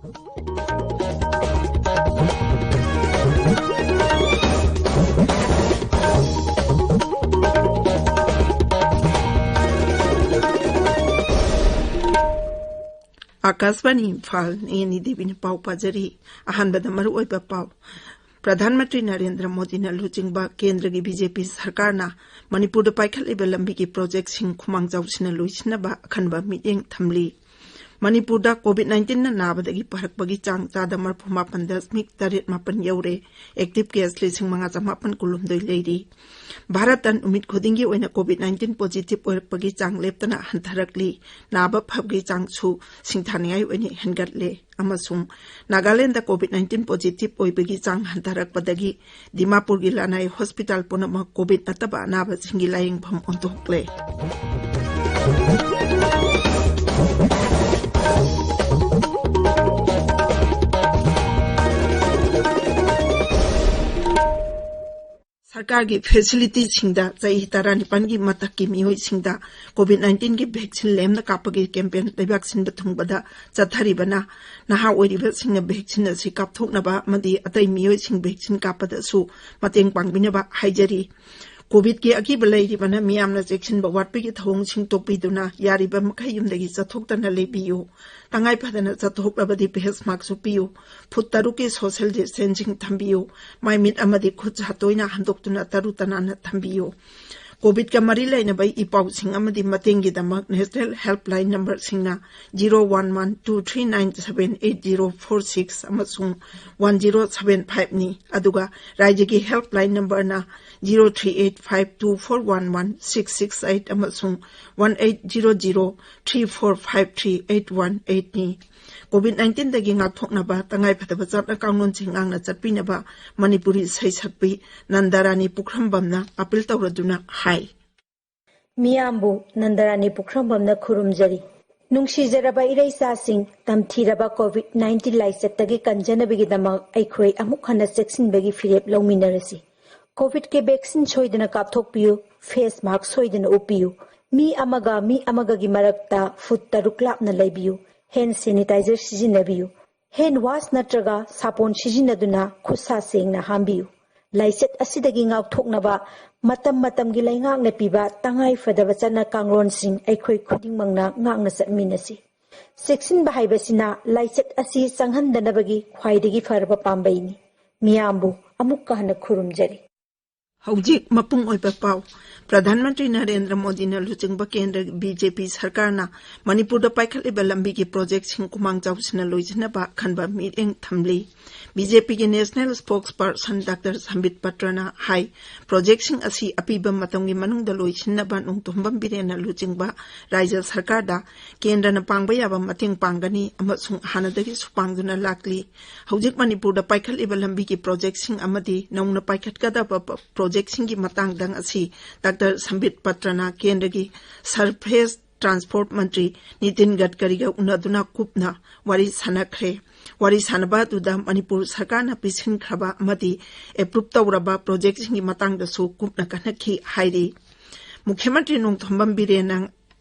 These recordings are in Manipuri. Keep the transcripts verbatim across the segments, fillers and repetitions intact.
ꯑꯥꯀꯥꯁꯕꯥꯅꯤ ꯏꯝꯐꯥꯜ, ꯑꯩꯅꯤ ꯗꯦꯕꯤꯅ ꯄꯥꯎ ꯄꯥꯖꯔꯤ꯫ ꯑꯍꯥꯟꯕꯗ ꯃꯔꯨꯑꯣꯏꯕ ꯄꯥꯎ꯫ ꯄ꯭ꯔꯙꯥꯟ ꯃꯟꯇ꯭ꯔꯤ ꯅꯔꯦꯟꯗ꯭ꯔ ꯃꯣꯗꯤꯅ ꯂꯨꯆꯤꯡꯕ ꯀꯦꯟꯗ꯭ꯔꯒꯤ ꯕꯤ ꯖꯦ ꯄꯤ ꯁꯔꯀꯥꯔꯅ ꯃꯅꯤꯄꯨꯔꯗ ꯄꯥꯏꯈꯠꯂꯤꯕ ꯂꯝꯕꯤꯒꯤ ꯄ꯭ꯔꯣꯖꯦꯛꯁꯤꯡ ꯈꯨꯃꯥꯡ ꯆꯥꯎꯁꯤꯟꯅ ꯂꯣꯏꯁꯤꯟꯅꯕ ꯑꯈꯟꯕ ꯃꯤꯠꯌꯦꯡ ꯊꯝꯂꯤ꯫ ꯃꯅꯤꯄꯨꯔꯗ COVID nineteenꯅ ꯅꯥꯕꯗꯒꯤ ꯐꯔꯛꯄꯒꯤ ꯆꯥꯡ ꯆꯥꯗ ꯃꯔꯤꯐꯨ ꯃꯥꯄꯟ ꯗꯁꯃꯤꯛ ꯇꯔꯦꯠ ꯃꯥꯄꯟ ꯌꯧꯔꯦ꯫ ꯑꯦꯛꯇꯤꯚ ꯀꯦꯁ ꯂꯤꯁꯤꯡ ꯃꯉꯥ ꯆꯃꯥꯄꯟ ꯀꯨꯟꯍꯨꯝꯗꯣꯏ ꯂꯩꯔꯤ꯫ ꯚꯥꯔꯠꯇ ꯅꯨꯃꯤꯠ ꯈꯨꯗꯤꯡꯒꯤ ꯑꯣꯏꯅ COVID nineteen ꯄꯣꯖꯤꯇꯤꯚ ꯑꯣꯏꯔꯛꯄꯒꯤ ꯆꯥꯡ ꯂꯦꯞꯇꯅ ꯍꯟꯊꯔꯛꯂꯤ꯫ ꯅꯥꯕ ꯐꯕꯒꯤ ꯆꯥꯡꯁꯨ ꯁꯤꯡꯊꯥꯅꯤꯡꯉꯥꯏ ꯑꯣꯏꯅ ꯍꯦꯟꯒꯠꯂꯦ꯫ ꯑꯃꯁꯨꯡ ꯅꯥꯒꯥꯂꯦꯟꯗ COVID nineteen ꯄꯣꯖꯤꯇꯤꯚ ꯑꯣꯏꯕꯒꯤ ꯆꯥꯡ ꯍꯟꯊꯔꯛꯄꯗꯒꯤ ꯗꯤꯃꯥꯄꯨꯔꯒꯤ ꯂꯅꯥꯏ ꯍꯣꯁꯄꯤꯇꯥꯜ ꯄꯨꯝꯅꯃꯛ COVID ꯅꯠꯇꯕ ꯑꯅꯥꯕꯁꯤꯡꯒꯤ ꯂꯥꯌꯦꯡꯐꯝ ꯑꯣꯟꯊꯣꯛꯂꯦ꯫ ꯁꯔꯀꯥꯔꯒꯤ ꯐꯦꯁꯤꯂꯤꯇꯤꯁꯤꯡꯗ ꯆꯍꯤ ꯇꯔꯥꯅꯤꯄꯥꯟꯒꯤ ꯃꯊꯛꯀꯤ ꯃꯤꯑꯣꯏꯁꯤꯡꯗ COVID nineteenꯒꯤ ꯚꯦꯛꯁꯤꯟ ꯂꯦꯝꯅ ꯀꯥꯞꯄꯒꯤ ꯀꯦꯝꯄꯦꯟ ꯂꯩꯕꯥꯛ ꯁꯤꯟꯕ ꯊꯨꯡꯕꯗ ꯆꯠꯊꯔꯤꯕꯅ ꯅꯍꯥ ꯑꯣꯏꯔꯤꯕꯁꯤꯡꯅ ꯚꯦꯛꯁꯤꯟ ꯑꯁꯤ ꯀꯥꯞꯊꯣꯛꯅꯕ ꯑꯃꯗꯤ ꯑꯇꯩ ꯃꯤꯑꯣꯏꯁꯤꯡ ꯚꯦꯛꯁꯤꯟ ꯀꯥꯞꯄꯗꯁꯨ ꯃꯇꯦꯡ ꯄꯥꯡꯕꯤꯅꯕ ꯍꯥꯏꯖꯔꯤ꯫ COVIDꯀꯤ ꯑꯀꯤꯕ ꯂꯩꯔꯤꯕꯅ ꯃꯤꯌꯥꯝꯅ ꯆꯦꯛꯁꯤꯟꯕ ꯋꯥꯠꯄꯒꯤ ꯊꯧꯑꯣꯡꯁꯤꯡ ꯇꯣꯛꯄꯤꯗꯨꯅ ꯌꯥꯔꯤꯕ ꯃꯈꯩ ꯌꯨꯝꯗꯒꯤ ꯆꯠꯊꯣꯛꯇꯅ ꯂꯩꯕꯤꯌꯨ꯫ ꯇꯉꯥꯏ ꯐꯗꯅ ꯆꯠꯊꯣꯛꯂꯕꯗꯤ ꯐꯦꯁ ꯃꯥꯛꯁ ꯎꯞꯄꯤꯌꯨ꯫ ꯐꯨꯠ ꯇꯔꯨꯛꯀꯤ ꯁꯣꯁꯤꯌꯦꯜ ꯗꯤꯁꯇꯦꯟꯁꯤꯡ ꯊꯝꯕꯤꯌꯨ꯫ ꯃꯥꯏ ꯃꯤꯠ ꯑꯃꯗꯤ ꯈꯨꯠ ꯁꯥ ꯇꯣꯏꯅ ꯍꯥꯝꯗꯣꯛꯇꯨꯅ ꯇꯔꯨ ꯇꯅꯥꯟꯅ ꯊꯝꯕꯤꯌꯨ꯫ COVIDꯀ ꯃꯔꯤ ꯂꯩꯅꯕ ꯏ ꯄꯥꯎꯁꯤꯡ ꯑꯃꯗꯤ ꯃꯇꯦꯡꯒꯤꯗꯃꯛ ꯅꯦꯁꯅꯦꯜ ꯍꯦꯜꯞꯂꯥꯏꯟ ꯅꯝꯕꯔꯁꯤꯡꯅ zero one one two three nine seven eight zero four six ꯑꯃꯁꯨꯡ one zero seven five ꯅꯤ꯫ ꯑꯗꯨꯒ ꯔꯥꯖ꯭ꯌꯒꯤ ꯍꯦꯜꯞꯂꯥꯏꯟ ꯅꯝꯕꯔꯅ zero three eight five two four one one six six eight ꯑꯃꯁꯨꯡ one eight zero zero three four five three eight one eight ꯅꯤ꯫ COVID nineteenꯗꯒꯤ ꯉꯥꯛꯊꯣꯛꯅꯕ ꯇꯉꯥꯏꯐꯗꯕ ꯆꯠꯅ ꯀꯥꯡꯂꯣꯟꯁꯤꯡ ꯉꯥꯛꯅ ꯆꯠꯄꯤꯅꯕ ꯃꯅꯤꯄꯨꯔꯤ ꯏꯁꯩ ꯁꯛꯄꯤ ꯅꯟꯗꯔꯥꯅꯤ ꯄꯨꯈ꯭ꯔꯝꯕꯝꯅ ꯑꯄꯤꯜ ꯇꯧꯔꯗꯨꯅ ꯍꯥꯏ꯫ ꯃꯤꯌꯥꯝꯕꯨ ꯅꯟꯗꯔꯥꯅꯤ ꯄꯨꯈ꯭ꯔꯝꯕꯝꯅ ꯈꯨꯔꯨꯝꯖꯔꯤ꯫ ꯅꯨꯡꯁꯤꯖꯔꯕ ꯏꯔꯩꯆꯥꯁꯤꯡ, ꯇꯝꯊꯤꯔꯕ COVID nineteen ꯂꯥꯏꯆꯠꯇꯒꯤ ꯀꯟꯖꯅꯕꯒꯤꯗꯃꯛ ꯑꯩꯈꯣꯏ ꯑꯃꯨꯛ ꯍꯟꯅ ꯆꯦꯛꯁꯤꯟꯕꯒꯤ ꯐꯤꯔꯦꯞ ꯂꯧꯃꯤꯟꯅꯔꯁꯤ꯫ COVIDꯀꯤ ꯚꯦꯛꯁꯤꯟ ꯁꯣꯏꯗꯅ ꯀꯥꯞꯊꯣꯛꯄꯤꯌꯨ, ꯐꯦꯁ ꯃꯥꯛꯁ ꯁꯣꯏꯗꯅ ꯎꯞꯄꯤꯌꯨ, ꯃꯤ ꯑꯃꯒ ꯃꯤ ꯑꯃꯒꯒꯤ ꯃꯔꯛꯇ ꯐꯨꯠ ꯇꯔꯨꯛ ꯂꯥꯞꯅ ꯂꯩꯕꯤꯌꯨ, ꯍꯦꯟ ꯁꯦꯅꯤꯇꯥꯏꯖꯔ ꯁꯤꯖꯤꯟꯅꯕꯤꯌꯨ, ꯍꯦꯟ ꯋꯥꯁ ꯅꯠꯇ꯭ꯔꯒ ꯁꯥꯄꯣꯟ ꯁꯤꯖꯤꯟꯅꯗꯨꯅ ꯈꯨꯠꯁꯥ ꯁꯦꯡꯅ ꯍꯥꯝꯕꯤꯌꯨ꯫ ꯂꯥꯏꯆꯠ ꯑꯁꯤꯗꯒꯤ ꯉꯥꯛꯊꯣꯛꯅꯕ ꯃꯇꯝ ꯃꯇꯝꯒꯤ ꯂꯩꯉꯥꯛꯅ ꯄꯤꯕ ꯇꯉꯥꯏ ꯐꯗꯕ ꯆꯠꯅ ꯀꯥꯡꯂꯣꯟꯁꯤꯡ ꯑꯩꯈꯣꯏ ꯈꯨꯗꯤꯡꯃꯛꯅ ꯉꯥꯛꯅ ꯆꯠꯃꯤꯟꯅꯁꯤ꯫ ꯆꯦꯛꯁꯤꯟꯕ ꯍꯥꯏꯕꯁꯤꯅ ꯂꯥꯏꯆꯠ ꯑꯁꯤ ꯆꯪꯍꯟꯗꯅꯕꯒꯤ ꯈ꯭ꯋꯥꯏꯗꯒꯤ ꯐꯔꯕ ꯄꯥꯝꯕꯩꯅꯤ꯫ ꯃꯤꯌꯥꯝꯕꯨ ꯑꯃꯨꯛꯀ ꯍꯟꯅ ꯈꯨꯔꯨꯝꯖꯔꯤ꯫ ꯍꯧꯖꯤꯛ ꯃꯄꯨꯡ ꯑꯣꯏꯕ ꯄꯥꯎ꯫ ꯄ꯭ꯔꯙꯥꯟ ꯃꯟꯇ꯭ꯔꯤ ꯅꯔꯦꯟꯗ꯭ꯔ ꯃꯣꯗꯤꯅ ꯂꯨꯆꯤꯡꯕ ꯀꯦꯟꯗ꯭ꯔ ꯕꯤ ꯖꯦ ꯄꯤ ꯁꯔꯀꯥꯔꯅ ꯃꯅꯤꯄꯨꯔꯗ ꯄꯥꯏꯈꯠꯂꯤꯕ ꯂꯝꯕꯤꯒꯤ ꯄ꯭ꯔꯣꯖꯦꯛꯁꯤꯡ ꯈꯨꯃꯥꯡ ꯆꯥꯎꯁꯤꯟꯅ ꯂꯣꯏꯁꯤꯟꯅꯕ ꯈꯟꯕ ꯃꯤꯠꯌꯦꯡ ꯊꯝꯂꯤ꯫ ꯕꯤ ꯖꯦ ꯄꯤꯒꯤ ꯅꯦꯁꯅꯦꯜ ꯁ꯭ꯄꯣꯛꯁ ꯄꯔꯁꯟ ꯗꯥꯛꯇꯔ ꯁꯝꯕꯤꯠ ꯄꯇ꯭ꯔꯅ ꯍꯥꯏ, ꯄ꯭ꯔꯣꯖꯦꯛꯁꯤꯡ ꯑꯁꯤ ꯑꯄꯤꯕ ꯃꯇꯝꯒꯤ ꯃꯅꯨꯡꯗ ꯂꯣꯏꯁꯤꯟꯅꯕ ꯅꯣꯡꯊꯣꯝꯕꯝ ꯕꯤꯔꯦꯟꯅ ꯂꯨꯆꯤꯡꯕ ꯔꯥꯖ꯭ꯌ ꯁꯔꯀꯥꯔꯗ ꯀꯦꯟꯗ꯭ꯔꯅ ꯄꯥꯡꯕ ꯌꯥꯕ ꯃꯇꯦꯡ ꯄꯥꯡꯒꯅꯤ ꯑꯃꯁꯨꯡ ꯍꯥꯟꯅꯗꯒꯤꯁꯨ ꯄꯥꯡꯗꯨꯅ ꯂꯥꯛꯂꯤ꯫ ꯍꯧꯖꯤꯛ ꯃꯅꯤꯄꯨꯔꯗ ꯄꯥꯏꯈꯠꯂꯤꯕ ꯂꯝꯕꯤꯒꯤ ꯄ꯭ꯔꯣꯖꯦꯛꯁꯤꯡ ꯑꯃꯗꯤ ꯅꯧꯅ ꯄꯥꯏꯈꯠꯀꯗꯕ ꯄ-, ꯄ꯭ꯔꯣꯖꯦꯛꯁꯤꯡꯒꯤ ꯃꯇꯥꯡꯗꯪ ꯑꯁꯤ ꯗꯥꯛꯇꯔ ꯁꯝꯕꯤꯠ ꯄꯇ꯭ꯔꯅ ꯀꯦꯟꯗ꯭ꯔꯒꯤ ꯁꯔꯐꯦꯁ ꯇ꯭ꯔꯥꯟꯁꯄꯣꯔꯠ ꯃꯟꯇ꯭ꯔꯤ ꯅꯤꯇꯤꯟ ꯒꯗꯀꯔꯤꯒ ꯎꯅꯗꯨꯅ ꯀꯨꯞꯅ ꯋꯥꯔꯤ ꯁꯥꯟꯅꯈ꯭ꯔꯦ꯫ ꯋꯥꯔꯤ ꯁꯥꯟꯅꯕ ꯑꯗꯨꯗ ꯃꯅꯤꯄꯨꯔ ꯁꯔꯀꯥꯔꯅ ꯄꯤꯁꯤꯟꯈ꯭ꯔꯕ ꯑꯃꯗꯤ ꯑꯦꯄ꯭ꯔꯨꯞ ꯇꯧꯔꯕ ꯄ꯭ꯔꯣꯖꯦꯛꯁꯤꯡꯒꯤ ꯃꯇꯥꯡꯗꯁꯨ ꯀꯨꯞꯅ ꯈꯟꯅꯈꯤ ꯍꯥꯏꯔꯤ꯫ ꯃꯨꯈ꯭ꯌ ꯃꯟꯇ꯭ꯔꯤ ꯅꯣꯡꯊꯣꯝꯕꯝ ꯕꯤꯔꯦꯟꯅ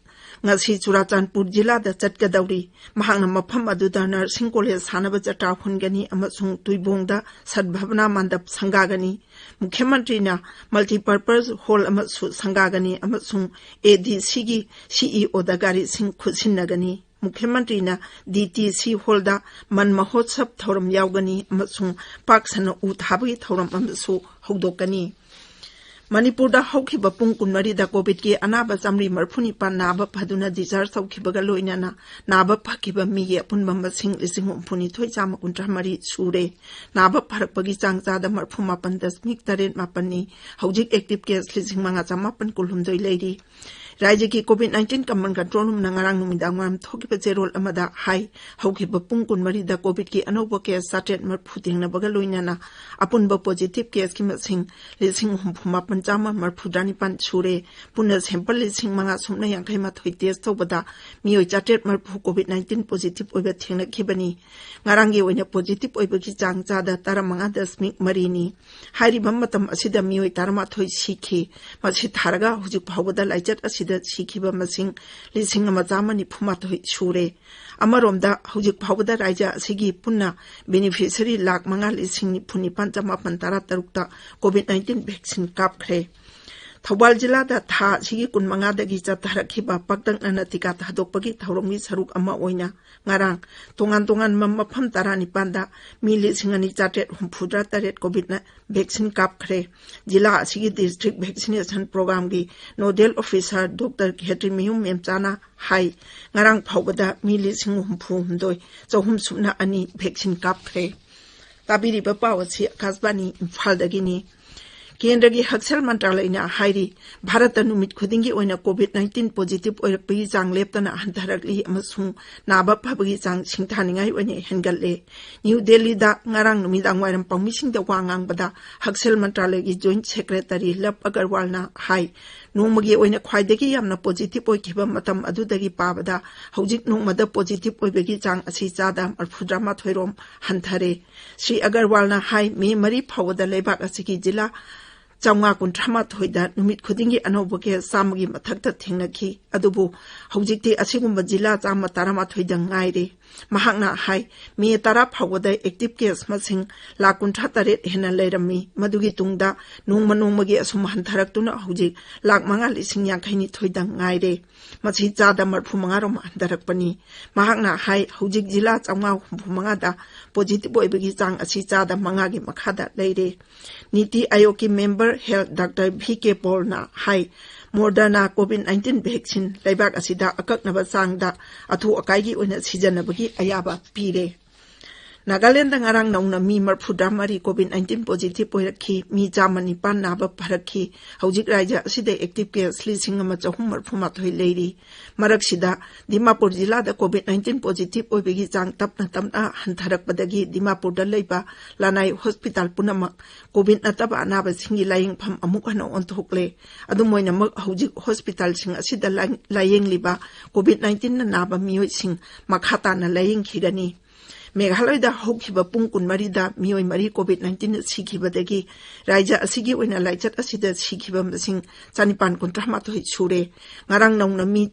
ꯉꯁꯤ ꯆꯨꯔꯥꯆꯥꯟꯄꯨꯔ ꯖꯤꯂꯥꯗ ꯆꯠꯀꯗꯧꯔꯤ꯫ ꯃꯍꯥꯛꯅ ꯃꯐꯝ ꯑꯗꯨꯗ ꯅꯔꯁꯤꯡ ꯀꯣꯂꯦꯖ ꯁꯥꯅꯕ ꯆꯇ꯭ꯔꯥ ꯍꯨꯟꯒꯅꯤ ꯑꯃꯁꯨꯡ ꯇꯨꯏꯕꯣꯡꯗ ꯁꯗꯚꯥꯕꯅꯥ ꯃꯟꯗꯞ ꯁꯪꯒꯥꯒꯅꯤ꯫ ꯃꯨꯈ꯭ꯌ ꯃꯟꯇ꯭ꯔꯤꯅ ꯃꯜꯇꯤꯄꯔꯄꯁ ꯍꯣꯜ ꯑꯃꯁꯨ ꯁꯪꯒꯥꯒꯅꯤ ꯑꯃꯁꯨꯡ ꯑꯦ ꯗꯤ ꯁꯤꯒꯤ ꯁꯤ ꯏ ꯑꯣꯗ ꯒꯥꯔꯤꯁꯤꯡ ꯈꯨꯠꯁꯤꯟꯅꯒꯅꯤ꯫ ꯃꯨꯈ꯭ꯌ ꯃꯟꯇ꯭ꯔꯤꯅ ꯗꯤ ꯇꯤ ꯁꯤ ꯍꯣꯜꯗ ꯃꯟ ꯃꯍꯣꯠꯁꯕ ꯊꯧꯔꯝ ꯌꯥꯎꯒꯅꯤ ꯑꯃꯁꯨꯡ ꯄꯥꯛ ꯁꯟꯅ ꯎ ꯊꯥꯕꯒꯤ ꯊꯧꯔꯝ ꯑꯃꯁꯨ ꯍꯧꯗꯣꯛꯀꯅꯤ꯫ ꯃꯅꯤꯄꯨꯔꯗ ꯍꯧꯈꯤꯕ ꯄꯨꯡ ꯀꯨꯟꯃꯔꯤꯗ ꯀꯣꯚꯤꯗꯀꯤ ꯑꯅꯥꯕ ꯆꯥꯃꯔꯤ ꯃꯔꯤꯐꯨ ꯅꯤꯄꯥꯟ ꯅꯥꯕ ꯐꯗꯨꯅ ꯗꯤꯁꯆꯥꯔꯖ ꯇꯧꯈꯤꯕꯒ ꯂꯣꯏꯅꯅ ꯅꯥꯕ ꯐꯈꯤꯕ ꯃꯤꯒꯤ ꯑꯄꯨꯟꯕ ꯃꯁꯤꯡ ꯂꯤꯁꯤꯡ ꯍꯨꯝꯐꯨꯅꯤꯊꯣꯏ ꯆꯥꯝꯃ ꯀꯨꯟꯊ꯭ꯔꯥ ꯃꯔꯤ ꯁꯨꯔꯦ꯫ ꯅꯥꯕ ꯐꯔꯛꯄꯒꯤ ꯆꯥꯡ ꯆꯥꯗ ꯃꯔꯤꯐꯨ ꯃꯥꯄꯟ ꯗꯁꯃꯤꯛ ꯇꯔꯦꯠ ꯃꯥꯄꯟꯅꯤ꯫ ꯍꯧꯖꯤꯛ ꯑꯦꯛꯇꯤꯚ ꯀꯦꯁ ꯂꯤꯁꯤꯡ ꯃꯉꯥ ꯆꯥꯃꯥꯄꯟ ꯀꯨꯟꯍꯨꯝꯗꯣꯏ ꯂꯩꯔꯤ꯫ ꯔꯥꯖ꯭ꯌꯒꯤ ꯀꯣꯚꯤꯗ ꯅꯥꯏꯟꯇꯤꯟ ꯀꯃꯥꯟ ꯀꯟꯇ꯭ꯔꯣꯜ ꯔꯨꯝꯅ ꯉꯔꯥꯡ ꯅꯨꯃꯤꯗꯥꯡ ꯋꯥꯏꯔꯝ ꯊꯣꯛꯈꯤꯕ ꯆꯦꯔꯣꯜ ꯑꯃꯗ ꯍꯥꯏ, ꯍꯧꯈꯤꯕ ꯄꯨꯡ ꯀꯨꯟꯃꯔꯤꯗ ꯀꯣꯚꯤꯗꯀꯤ ꯑꯅꯧꯕ ꯀꯦꯁ ꯆꯥꯇ꯭ꯔꯦꯠ ꯃꯔꯤꯐꯨ ꯊꯦꯡꯅꯕꯒ ꯂꯣꯏꯅꯅ ꯑꯄꯨꯟꯕ ꯄꯣꯖꯤꯇꯤꯚ ꯀꯦꯁꯀꯤ ꯃꯁꯤꯡ ꯂꯤꯁꯤꯡ ꯍꯨꯝꯐꯨ ꯃꯥꯄꯟ ꯆꯥꯝꯃ ꯃꯔꯤꯐꯨꯇꯔꯥ ꯅꯤꯄꯥꯟ ꯁꯨꯔꯦ꯫ ꯄꯨꯟꯅ ꯁꯦꯝꯄꯜ ꯂꯤꯁꯤꯡ ꯃꯉꯥ ꯁꯨꯞꯅ ꯌꯥꯡꯈꯩ ꯃꯥꯊꯣꯏ ꯇꯦꯁ ꯇꯧꯕꯗ ꯃꯤꯑꯣꯏ ꯆꯥꯇ꯭ꯔꯦꯠ ꯃꯔꯤꯐꯨ ꯀꯣꯚꯤꯗ ꯅꯥꯏꯟꯇꯤꯟ ꯄꯣꯖꯤꯇꯤꯚ ꯑꯣꯏꯕ ꯊꯦꯡꯅꯈꯤꯕꯅꯤ꯫ ꯉꯔꯥꯡꯒꯤ ꯑꯣꯏꯅ ꯄꯣꯖꯤꯇꯤꯚ ꯑꯣꯏꯕꯒꯤ ꯆꯥꯡ ꯆꯥꯗ ꯇꯔꯥꯃꯉꯥ ꯗꯁꯃꯤꯛ ꯃꯔꯤꯅꯤ꯫ ꯍꯥꯏꯔꯤꯕ ꯃꯇꯝ ꯑꯁꯤꯗ ꯃꯤꯑꯣꯏ ꯇꯔꯥꯃꯥꯊꯣꯏ ꯁꯤꯈꯤ꯫ ꯃꯁꯤ ꯊꯥꯔꯒ ꯍꯧꯖꯤꯛ ꯐꯥꯎꯕꯗ ꯂꯥꯏꯆꯠ ꯑꯁꯤꯗ ꯁꯤꯈꯤꯕ ꯃꯁꯤꯡ ꯂꯤꯁꯤꯡ ꯑꯃ ꯆꯥꯝꯃ ꯅꯤꯐꯨ ꯃꯥꯊꯣꯏ ꯁꯨꯔꯦ꯫ ꯑꯃꯔꯣꯝꯗ, ꯍꯧꯖꯤꯛ ꯐꯥꯎꯕꯗ ꯔꯥꯖ꯭ꯌ ꯑꯁꯤꯒꯤ ꯄꯨꯟꯅ ꯕꯦꯅꯤꯐꯤꯁꯔꯤ ꯂꯥꯈ ꯃꯉꯥ ꯂꯤꯁꯤꯡ ꯅꯤꯐꯨ ꯅꯤꯄꯥꯟ ꯆꯃꯥꯄꯟ ꯇꯔꯥ ꯇꯔꯨꯛꯇ ꯀꯣꯚꯤꯗ ꯅꯥꯏꯟꯇꯤꯟ ꯚꯦꯛꯁꯤꯟ ꯀꯥꯞꯈ꯭ꯔꯦ꯫ ꯊꯧꯕꯥꯜ ꯖꯤꯂꯥꯗ ꯊꯥ ꯑꯁꯤꯒꯤ ꯀꯨꯟꯃꯉꯥꯗꯒꯤ ꯆꯠꯊꯔꯛꯈꯤꯕ ꯄꯥꯛꯇꯛꯅꯅ ꯇꯤꯀꯥ ꯊꯥꯗꯣꯛꯄꯒꯤ ꯊꯧꯔꯝꯒꯤ ꯁꯔꯨꯛ ꯑꯃ ꯑꯣꯏꯅ ꯉꯔꯥꯡ ꯇꯣꯉꯥꯟ ꯇꯣꯉꯥꯟꯕ ꯃꯐꯝ ꯇꯔꯥꯅꯤꯄꯥꯟꯗ ꯃꯤ ꯂꯤꯁꯤꯡ ꯑꯅꯤ ꯆꯥꯇ꯭ꯔꯦꯠ ꯍꯨꯝꯐꯨꯇꯔꯥ ꯇꯔꯦꯠ ꯀꯣꯚꯤꯗꯅ ꯚꯦꯛꯁꯤꯟ ꯀꯥꯞꯈ꯭ꯔꯦ꯫ ꯖꯤꯂꯥ ꯑꯁꯤꯒꯤ district vaccination ꯄ꯭ꯔꯣꯒ꯭ꯔꯥꯝꯒꯤ nodal officer doctor ꯈꯦꯇ꯭ꯔꯤꯃꯌꯨꯝ ꯃꯦꯝꯆꯥꯅ ꯍꯥꯏ, ꯉꯔꯥꯡ ꯐꯥꯎꯕꯗ ꯃꯤ ꯂꯤꯁꯤꯡ ꯍꯨꯝꯐꯨ ꯍꯨꯝꯗꯣꯏ ꯆꯍꯨꯝ ꯁꯨꯞꯅ ꯑꯅꯤ ꯚꯦꯛꯁꯤꯟ ꯀꯥꯞꯈ꯭ꯔꯦ꯫ ꯇꯥꯕꯤꯔꯤꯕ ꯄꯥꯎ ꯑꯁꯤ ꯑꯀꯥꯁꯕꯥꯅꯤ ꯏꯝꯐꯥꯜꯗꯒꯤꯅꯤ꯫ ꯀꯦꯟꯗ꯭ꯔꯒꯤ ꯍꯛꯁꯦꯜ ꯃꯟꯇ꯭ꯔꯥꯂꯌꯅ ꯍꯥꯏꯔꯤ, ꯚꯥꯔꯠꯇ ꯅꯨꯃꯤꯠ ꯈꯨꯗꯤꯡꯒꯤ ꯑꯣꯏꯅ ꯀꯣꯚꯤꯗ ꯅꯥꯏꯟꯇꯤꯟ ꯄꯣꯖꯤꯇꯤꯚ ꯑꯣꯏꯔꯛꯄꯒꯤ ꯆꯥꯡ ꯂꯦꯞꯇꯅ ꯍꯟꯊꯔꯛꯂꯤ ꯑꯃꯁꯨꯡ ꯅꯥꯕ ꯐꯕꯒꯤ ꯆꯥꯡ ꯁꯤꯡꯊꯥꯅꯤꯡꯉꯥꯏ ꯑꯣꯏꯅ ꯍꯦꯟꯒꯠꯂꯦ꯫ ꯅ꯭ꯌꯨ ꯗꯦꯜꯂꯤꯗ ꯉꯔꯥꯡ ꯅꯨꯃꯤꯗꯥꯡ ꯋꯥꯏꯔꯝ ꯄꯥꯎꯃꯤꯁꯤꯡꯗ ꯋꯥ ꯉꯥꯡꯕꯗ ꯍꯛꯁꯦꯜ ꯃꯟꯇ꯭ꯔꯥꯂꯌꯒꯤ ꯖꯣꯏꯟꯠ ꯁꯦꯀ꯭ꯔꯦꯇꯔꯤ ꯂꯕ ꯑꯒꯔꯋꯥꯜꯅ ꯍꯥꯏ, ꯅꯣꯡꯃꯒꯤ ꯑꯣꯏꯅ ꯈ꯭ꯋꯥꯏꯗꯒꯤ ꯌꯥꯝꯅ ꯄꯣꯖꯤꯇꯤꯚ ꯑꯣꯏꯈꯤꯕ ꯃꯇꯝ ꯑꯗꯨꯗꯒꯤ ꯄꯥꯕꯗ ꯍꯧꯖꯤꯛ ꯅꯣꯡꯃꯗ ꯄꯣꯖꯤꯇꯤꯚ ꯑꯣꯏꯕꯒꯤ ꯆꯥꯡ ꯑꯁꯤ ꯆꯥꯗ ꯃꯔꯐꯨꯇꯔꯥꯃꯥꯊꯣꯏ ꯔꯣꯝ ꯍꯟꯊꯔꯦ꯫ ꯁ꯭ꯔꯤ ꯑꯒꯔꯋꯥꯜꯅ ꯍꯥꯏ, ꯃꯦ ꯃꯔꯤ ꯐꯥꯎꯕꯗ ꯂꯩꯕꯥꯛ ꯑꯁꯤꯒꯤ ꯖꯤꯂꯥ ꯆꯥꯝꯃꯉꯥ ꯀꯨꯟꯊ꯭ꯔꯥ ꯃꯥꯊꯣꯏꯗ ꯅꯨꯃꯤꯠ ꯈꯨꯗꯤꯡꯒꯤ ꯑꯅꯧꯕ ꯀꯦꯁ ꯆꯥꯝꯃꯒꯤ ꯃꯊꯛꯇ ꯊꯦꯡꯅꯈꯤ꯫ ꯑꯗꯨꯕꯨ ꯍꯧꯖꯤꯛꯇꯤ ꯑꯁꯤꯒꯨꯝꯕ ꯖꯤꯂꯥ ꯆꯥꯝꯃ ꯇꯔꯥꯃꯥꯊꯣꯏꯗ ꯉꯥꯏꯔꯦ꯫ ꯃꯍꯥꯛꯅ ꯍꯥꯏ, ꯃꯦ ꯇꯔꯥ ꯐꯥꯎꯕꯗ ꯑꯦꯛꯇꯤꯚ ꯀꯦꯁ ꯃꯁꯤꯡ ꯂꯥꯈ ꯀꯨꯟꯊ꯭ꯔꯥ ꯇꯔꯦꯠ ꯍꯦꯟꯅ ꯂꯩꯔꯝꯃꯤ꯫ ꯃꯗꯨꯒꯤ ꯇꯨꯡꯗ ꯅꯣꯡꯃ ꯅꯣꯡꯃꯒꯤ ꯑꯁꯨꯝ ꯍꯟꯊꯔꯛꯇꯨꯅ ꯍꯧꯖꯤꯛ ꯂꯥꯈ ꯃꯉꯥ ꯂꯤꯁꯤꯡ ꯌꯥꯡꯈꯩ ꯅꯤꯊꯣꯏꯗ ꯉꯥꯏꯔꯦ꯫ ꯃꯁꯤ ꯆꯥꯗ ꯃꯔꯐꯨ ꯃꯉꯥ ꯔꯣꯝ ꯍꯟꯊꯔꯛꯄꯅꯤ꯫ ꯃꯍꯥꯛꯅ ꯍꯥꯏ, ꯍꯧꯖꯤꯛ ꯖꯤꯂꯥ ꯆꯥꯝꯃꯉꯥ ꯍꯨꯝꯐꯨ ꯃꯉꯥꯗ ꯄꯣꯖꯤꯇꯤꯚ ꯑꯣꯏꯕꯒꯤ ꯆꯥꯡ ꯑꯁꯤ ꯆꯥꯗ ꯃꯉꯥꯒꯤ ꯃꯈꯥꯗ ꯂꯩꯔꯦ꯫ ꯅꯤꯇꯤ ꯑꯥꯌꯣꯒꯀꯤ ꯃꯦꯝꯕꯔ ꯍꯦꯜꯊ ꯗꯥꯛꯇꯔ ꯚꯤ ꯀꯦ ꯄꯣꯜꯅ ꯍꯥꯏ, ꯃꯣꯗꯔꯅꯥ ꯀꯣꯚꯤꯗ ꯅꯥꯏꯟꯇꯤꯟ ꯚꯦꯛꯁꯤꯟ ꯂꯩꯕꯥꯛ ꯑꯁꯤꯗ ꯑꯀꯛꯅꯕ ꯆꯥꯡꯗ ꯑꯊꯨ ꯑꯀꯥꯏꯒꯤ ꯑꯣꯏꯅ ꯁꯤꯖꯤꯟꯅꯕꯒꯤ ꯑꯌꯥꯕ ꯄꯤꯔꯦ꯫ ꯅꯥꯒꯥꯂꯦꯟꯗ ꯉꯔꯥꯡ ꯅꯧꯅ ꯃꯤ ꯃꯔꯐꯨꯇꯔꯥ ꯃꯔꯤ ꯀꯣꯚꯤꯗ ꯅꯥꯏꯟꯇꯤꯟ ꯄꯣꯖꯤꯇꯤꯚ ꯑꯣꯏꯔꯛꯈꯤ꯫ ꯃꯤ ꯆꯥꯝꯃ ꯅꯤꯄꯥꯟ ꯅꯥꯕ ꯐꯔꯛꯈꯤ꯫ ꯍꯧꯖꯤꯛ ꯔꯥꯖ꯭ꯌ ꯑꯁꯤꯗ ꯑꯦꯛꯇꯤꯚ ꯀꯦꯁ ꯂꯤꯁꯤꯡ ꯑꯃ ꯆꯍꯨꯝ ꯃꯔꯐꯨ ꯃꯥꯊꯣꯏ ꯂꯩꯔꯤ꯫ ꯃꯔꯛꯁꯤꯗ, ꯗꯤꯃꯥꯄꯨꯔ ꯖꯤꯂꯥꯗ ꯀꯣꯚꯤꯗ ꯅꯥꯏꯟꯇꯤꯟ ꯄꯣꯖꯤꯇꯤꯚ ꯑꯣꯏꯕꯒꯤ ꯆꯥꯡ ꯇꯞꯅ ꯇꯞꯅ ꯍꯟꯊꯔꯛꯄꯗꯒꯤ ꯗꯤꯃꯥꯄꯨꯔꯗ ꯂꯩꯕ ꯂꯅꯥꯏ ꯍꯣꯁꯄꯤꯇꯥꯜ ꯄꯨꯝꯅꯃꯛ ꯀꯣꯚꯤꯗ ꯅꯠꯇꯕ ꯑꯅꯥꯕꯁꯤꯡꯒꯤ ꯂꯥꯌꯦꯡꯐꯝ ꯑꯃꯨꯛ ꯍꯟꯅ ꯑꯣꯟꯊꯣꯛꯂꯦ꯫ ꯑꯗꯨꯝ ꯑꯣꯏꯅꯃꯛ, ꯍꯧꯖꯤꯛ ꯍꯣꯁꯄꯤꯇꯥꯜꯁꯤꯡ ꯑꯁꯤꯗ ꯂꯥ-, ꯂꯥꯌꯦꯡꯂꯤꯕ ꯀꯣꯚꯤꯗ ꯅꯥꯏꯟꯇꯤꯟꯅ ꯅꯥꯕ ꯃꯤꯑꯣꯏꯁꯤꯡ ꯃꯈꯥ ꯇꯥꯅ ꯂꯥꯌꯦꯡꯈꯤꯒꯅꯤ꯫ ꯃꯦꯘꯥꯂꯌꯗ ꯍꯧꯈꯤꯕ ꯄꯨꯡ ꯀꯨꯟꯃꯔꯤꯗ ꯃꯤꯑꯣꯏ ꯃꯔꯤ COVID nineteen ꯁꯤꯈꯤꯕꯗꯒꯤ ꯔꯥꯖ꯭ꯌ ꯑꯁꯤꯒꯤ ꯑꯣꯏꯅ ꯂꯥꯏꯆꯠ ꯑꯁꯤꯗ ꯁꯤꯈꯤꯕ ꯃꯁꯤꯡ ꯆꯅꯤꯄꯥꯟ ꯀꯨꯟꯊ꯭ꯔꯥ ꯃꯥꯊꯣꯏ ꯁꯨꯔꯦ꯫ ꯉꯔꯥꯡ ꯅꯧꯅ ꯃꯤ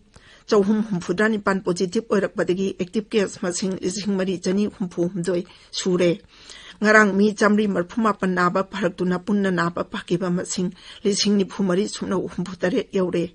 ꯆꯍꯨꯝ ꯍꯨꯝꯐꯨꯇꯔꯥ ꯅꯤꯄꯥꯟ positive ꯑꯣꯏꯔꯛꯄꯗꯒꯤ active case ꯃꯁꯤꯡ ꯂꯤꯁꯤꯡ ꯃꯔꯤ ꯆꯅꯤ ꯍꯨꯝꯐꯨ ꯍꯨꯝꯗꯣꯏ ꯁꯨꯔꯦ꯫ ꯉꯔꯥꯡ ꯃꯤ ꯆꯥꯃꯔꯤ ꯃꯔꯤꯐꯨ ꯃꯥꯄꯟ ꯅꯥꯕ ꯐꯔꯛꯇꯨꯅ ꯄꯨꯟꯅ ꯅꯥꯕ ꯐꯈꯤꯕ ꯃꯁꯤꯡ ꯂꯤꯁꯤꯡ ꯅꯤꯐꯨ ꯃꯔꯤ ꯁꯨꯞꯅ ꯍꯨꯝꯐꯨ ꯇꯔꯦꯠ ꯌꯧꯔꯦ꯫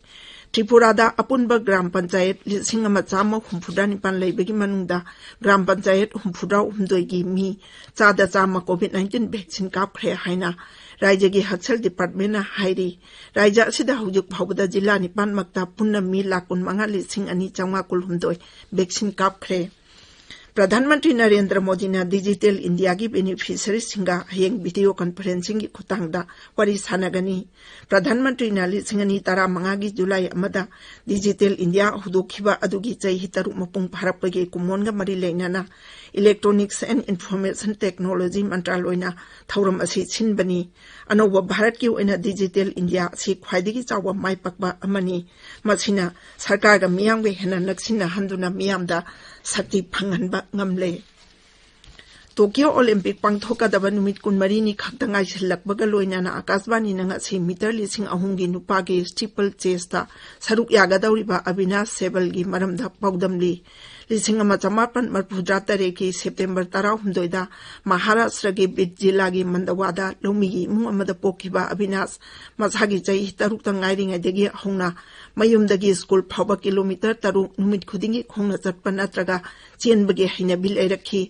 ꯇ꯭ꯔꯤꯄꯨꯔꯥꯗ ꯑꯄꯨꯟꯕ ꯒ꯭ꯔꯥꯝ ꯄꯟꯆꯥꯌꯠ ꯂꯤꯁꯤꯡ ꯑꯃ ꯆꯥꯝꯃ ꯍꯨꯝꯐꯨꯇꯔꯥ ꯅꯤꯄꯥꯟ ꯂꯩꯕꯒꯤ ꯃꯅꯨꯡꯗ ꯒ꯭ꯔꯥꯝ ꯄꯟꯆꯥꯌꯠ ꯍꯨꯝꯐꯨꯇꯔꯥ ꯍꯨꯝꯗꯣꯏꯒꯤ ꯃꯤ ꯆꯥꯗ ꯆꯥꯝꯃ COVID nineteen vaccine ꯀꯥꯞꯈ꯭ꯔꯦ ꯍꯥꯏꯅ ꯔꯥꯖ꯭ꯌꯒꯤ ꯍꯛꯁꯦꯜ department ꯅ ꯍꯥꯏꯔꯤ꯫ ꯔꯥꯖ꯭ꯌ ꯑꯁꯤꯗ ꯍꯧꯖꯤꯛ ꯐꯥꯎꯕꯗ ꯖꯤꯂꯥ ꯅꯤꯄꯥꯟꯃꯛꯇ ꯄꯨꯟꯅ ꯃꯤ ꯂꯥꯈ ꯀꯨꯟꯃꯉꯥ ꯂꯤꯁꯤꯡ ꯑꯅꯤ ꯆꯥꯝꯃꯉꯥ ꯀꯨꯟꯍꯨꯝꯗꯣꯏ vaccine ꯀꯥꯞꯈ꯭ꯔꯦ꯫ ꯄ꯭ꯔꯙꯥꯟ ꯃꯟꯇ꯭ꯔꯤ ꯅꯔꯦꯟꯗ꯭ꯔ ꯃꯣꯗꯤꯅ digital India ꯒꯤ beneficiaries ꯁꯤꯡꯒ ꯍꯌꯦꯡ video conferencing ꯒꯤ ꯈꯨꯠꯊꯥꯡꯗ ꯋꯥꯔꯤ ꯁꯥꯟꯅꯒꯅꯤ꯫ ꯄ꯭ꯔꯙꯥꯟ ꯃꯟꯇ꯭ꯔꯤꯅ ꯂꯤꯁꯤꯡ ꯑꯅꯤ ꯇꯔꯥꯃꯉꯥꯒꯤ ꯖꯨꯂꯥꯏ ꯑꯃꯗ digital India ꯍꯧꯗꯣꯛꯈꯤꯕ ꯑꯗꯨꯒꯤ ꯆꯍꯤ ꯇꯔꯨꯛ ꯃꯄꯨꯡ ꯐꯥꯔꯛꯄꯒꯤ ꯀꯨꯝꯑꯣꯟꯒ ꯃꯔꯤ ꯂꯩꯅꯅ Electronics and Information Technology ꯃꯟꯇ꯭ꯔꯥꯂꯣꯏꯅ ꯊꯧꯔꯝ ꯑꯁꯤ ꯁꯤꯟꯕꯅꯤ꯫ ꯑꯅꯧꯕ ꯚꯥꯔꯠꯀꯤ ꯑꯣꯏꯅ digital India ꯑꯁꯤ ꯈ꯭ꯋꯥꯏꯗꯒꯤ ꯆꯥꯎꯕ ꯃꯥꯏ ꯄꯥꯛꯄ ꯑꯃꯅꯤ꯫ ꯃꯁꯤꯅ ꯁꯔꯀꯥꯔꯒ ꯃꯤꯌꯥꯝꯒ ꯍꯦꯟꯅ ꯅꯛꯁꯤꯟꯅꯍꯟꯗꯨꯅ ꯃꯤꯌꯥꯝꯗ ꯁꯛꯇꯤ ꯐꯪꯍꯟꯕ ꯉꯝꯂꯦ꯫ ꯇꯣꯀꯤꯌꯣ ꯑꯣꯂꯤꯝꯄꯤꯛ ꯄꯥꯡꯊꯣꯛꯀꯗꯕ ꯅꯨꯃꯤꯠ ꯀꯨꯟꯃꯔꯤꯅꯤ ꯈꯛꯇ ꯉꯥꯏꯁꯤꯜꯂꯛꯄꯒ ꯂꯣꯏꯅꯅ ꯑꯀꯥꯁꯕꯥꯅꯤꯅ ꯉꯁꯤ ꯃꯤꯇꯔ ꯂꯤꯁꯤꯡ ꯑꯍꯨꯝꯒꯤ ꯅꯨꯄꯥꯒꯤ steeple chase ꯇ ꯁꯔꯨꯛ ꯌꯥꯒꯗꯧꯔꯤꯕ ꯑꯕꯤꯅꯥꯁ ꯁꯦꯕꯜꯒꯤ ꯃꯔꯝꯗ ꯄꯥꯎꯗꯝꯂꯤ꯫ ꯂꯤꯁꯤꯡ ꯑꯃ ꯆꯃꯥꯄꯟ ꯃꯔꯤꯐꯨꯇꯔꯥ ꯇꯔꯦꯠꯀꯤ ꯁꯦꯞꯇꯦꯝꯕꯔ ꯇꯔꯥꯍꯨꯝꯗꯣꯏꯗ ꯃꯍꯥꯔꯥꯁꯇ꯭ꯔꯒꯤ ꯕꯤꯗ ꯖꯤꯂꯥꯒꯤ ꯃꯟꯗꯋꯥꯗ ꯂꯧꯃꯤꯒꯤ ꯏꯃꯨꯡ ꯑꯃꯗ ꯄꯣꯛꯈꯤꯕ ꯑꯕꯤꯅꯥꯁ ꯃꯁꯥꯒꯤ ꯆꯍꯤ ꯇꯔꯨꯛꯇ ꯉꯥꯏꯔꯤꯉꯩꯗꯒꯤ ꯍꯧꯅ ꯃꯌꯨꯝꯗꯒꯤ ꯁ꯭ꯀꯨꯜ ꯐꯥꯎꯕ ꯀꯤꯂꯣꯃꯤꯇꯔ ꯇꯔꯨꯛ ꯅꯨꯃꯤꯠ ꯈꯨꯗꯤꯡꯒꯤ ꯈꯣꯡꯅ ꯆꯠꯄ ꯅꯠꯇ꯭ꯔꯒ ꯆꯦꯟꯕꯒꯤ ꯍꯩꯅꯕꯤ ꯂꯩꯔꯛꯈꯤ꯫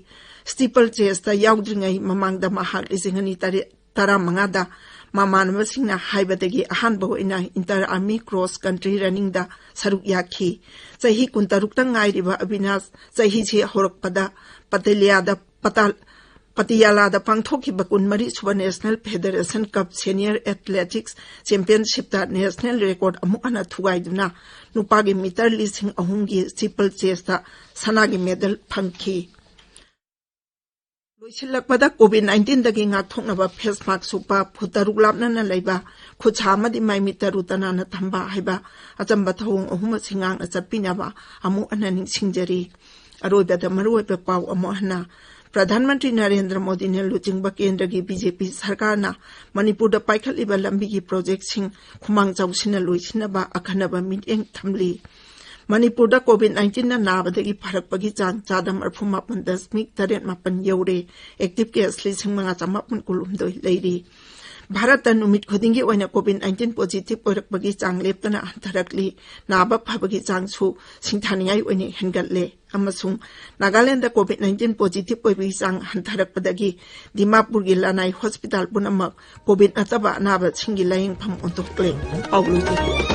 Steeple chase ꯇ ꯌꯥꯎꯗ꯭ꯔꯤꯉꯩ ꯃꯃꯥꯡꯗ ꯃꯍꯥꯛ ꯂꯤꯁꯤꯡ ꯑꯅꯤ ꯇꯔꯦꯠ, ꯇꯔꯥꯃꯉꯥꯗ ꯃꯃꯥꯟꯅꯕꯁꯤꯡꯅ ꯍꯥꯏꯕꯗꯒꯤ ꯑꯍꯥꯟꯕ ꯑꯣꯏꯅ Inter Army Cross Country Running ꯗ ꯁꯔꯨꯛ ꯌꯥꯈꯤ꯫ ꯆꯍꯤ ꯀꯨꯟꯇꯔꯨꯛꯇ ꯉꯥꯏꯔꯤꯕ ꯑꯕꯤꯅꯥꯁ ꯆꯍꯤꯁꯤ ꯍꯧꯔꯛꯄꯗ ꯄꯇꯦꯂꯤꯌꯥꯗ, ꯄꯇꯥ-, ꯄꯇꯤꯌꯥꯂꯥꯗ ꯄꯥꯡꯊꯣꯛꯈꯤꯕ ꯀꯨꯟꯃꯔꯤ ꯁꯨꯕ National Federation Cup Senior Athletics Championship ꯇ national record ꯑꯃꯨꯛ ꯍꯟꯅ ꯊꯨꯒꯥꯏꯗꯨꯅ ꯅꯨꯄꯥꯒꯤ ꯃꯤꯇꯔ ꯂꯤꯁꯤꯡ ꯑꯍꯨꯝꯒꯤ steeple chase ꯇ ꯁꯅꯥꯒꯤ medal ꯐꯪꯈꯤ꯫ ꯂꯣꯏꯁꯤꯜꯂꯛꯄꯗ, COVID nineteen ꯗꯒꯤ ꯉꯥꯛꯊꯣꯛꯅꯕ face mask ꯎꯞꯄ, ꯐꯨꯠ ꯇꯔꯨꯛ ꯂꯥꯞꯅꯅ ꯂꯩꯕ, ꯈꯨꯠ ꯁꯥ ꯑꯃꯗꯤ ꯃꯥꯏ ꯃꯤꯠ ꯇꯔꯨ ꯇꯅꯥꯟꯅ ꯊꯝꯕ ꯍꯥꯏꯕ ꯑꯆꯝꯕ ꯊꯧꯑꯣꯡ ꯑꯍꯨꯝ ꯑꯁꯤ ꯉꯥꯛꯅ ꯆꯠꯄꯤꯅꯕ ꯑꯃꯨꯛ ꯍꯟꯅ ꯅꯤꯡꯁꯤꯡꯖꯔꯤ꯫ ꯑꯔꯣꯏꯕꯗ ꯃꯔꯨꯑꯣꯏꯕ ꯄꯥꯎ ꯑꯃꯨꯛ ꯍꯟꯅ꯫ ꯄ꯭ꯔꯙꯥꯟ ꯃꯟꯇ꯭ꯔꯤ ꯅꯔꯦꯟꯗ꯭ꯔ ꯃꯣꯗꯤꯅ ꯂꯨꯆꯤꯡꯕ ꯀꯦꯟꯗ꯭ꯔꯒꯤ ꯕꯤ ꯖꯦ ꯄꯤ ꯁꯔꯀꯥꯔꯅ ꯃꯅꯤꯄꯨꯔꯗ ꯄꯥꯏꯈꯠꯂꯤꯕ ꯂꯝꯕꯤꯒꯤ ꯄ꯭ꯔꯣꯖꯦꯛꯁꯤꯡ ꯈꯨꯃꯥꯡ ꯆꯥꯎꯁꯤꯟꯅ ꯂꯣꯏꯁꯤꯟꯅꯕ ꯑꯈꯟꯅꯕ ꯃꯤꯠꯌꯦꯡ ꯊꯝꯂꯤ꯫ ꯃꯅꯤꯄꯨꯔꯗ ꯀꯣꯚꯤꯗ ꯅꯥꯏꯟꯇꯤꯟꯅ ꯅꯥꯕꯗꯒꯤ ꯐꯔꯛꯄꯒꯤ ꯆꯥꯡ ꯆꯥꯗ ꯃꯔꯤꯐꯨ ꯃꯥꯄꯟ ꯗꯁꯃꯤꯛ ꯇꯔꯦꯠ ꯃꯥꯄꯟ ꯌꯧꯔꯦ꯫ ꯑꯦꯛꯇꯤꯚ ꯀꯦꯁ ꯂꯤꯁꯤꯡ ꯃꯉꯥ ꯆꯥꯃꯥꯄꯟ ꯀꯨꯟꯍꯨꯝꯗꯣꯏ ꯂꯩꯔꯤ꯫ ꯚꯥꯔꯠꯇ ꯅꯨꯃꯤꯠ ꯈꯨꯗꯤꯡꯒꯤ ꯑꯣꯏꯅ ꯀꯣꯚꯤꯗ ꯅꯥꯏꯟꯇꯤꯟ ꯄꯣꯖꯤꯇꯤꯚ ꯑꯣꯏꯔꯛꯄꯒꯤ ꯆꯥꯡ ꯂꯦꯞꯇꯅ ꯍꯟꯊꯔꯛꯂꯤ꯫ ꯅꯥꯕ ꯐꯕꯒꯤ ꯆꯥꯡꯁꯨ ꯁꯤꯡꯊꯥꯅꯤꯡꯉꯥꯏ ꯑꯣꯏꯅ ꯍꯦꯟꯒꯠꯂꯦ꯫ ꯑꯃꯁꯨꯡ ꯅꯥꯒꯥꯂꯦꯟꯗ ꯀꯣꯚꯤꯗ ꯅꯥꯏꯟꯇꯤꯟ ꯄꯣꯖꯤꯇꯤꯚ ꯑꯣꯏꯕꯒꯤ ꯆꯥꯡ ꯍꯟꯊꯔꯛꯄꯗꯒꯤ ꯗꯤꯃꯥꯄꯨꯔꯒꯤ ꯂꯅꯥꯏ ꯍꯣꯁꯄꯤꯇꯥꯜ ꯄꯨꯝꯅꯃꯛ ꯀꯣꯚꯤꯗ ꯅꯠꯇꯕ ꯑꯅꯥꯕꯁꯤꯡꯒꯤ ꯂꯥꯌꯦꯡꯐꯝ ꯑꯣꯟꯊꯣꯛꯂꯦ꯫ ꯄꯥꯎ ꯂꯣꯏꯁꯤꯜꯂꯦ꯫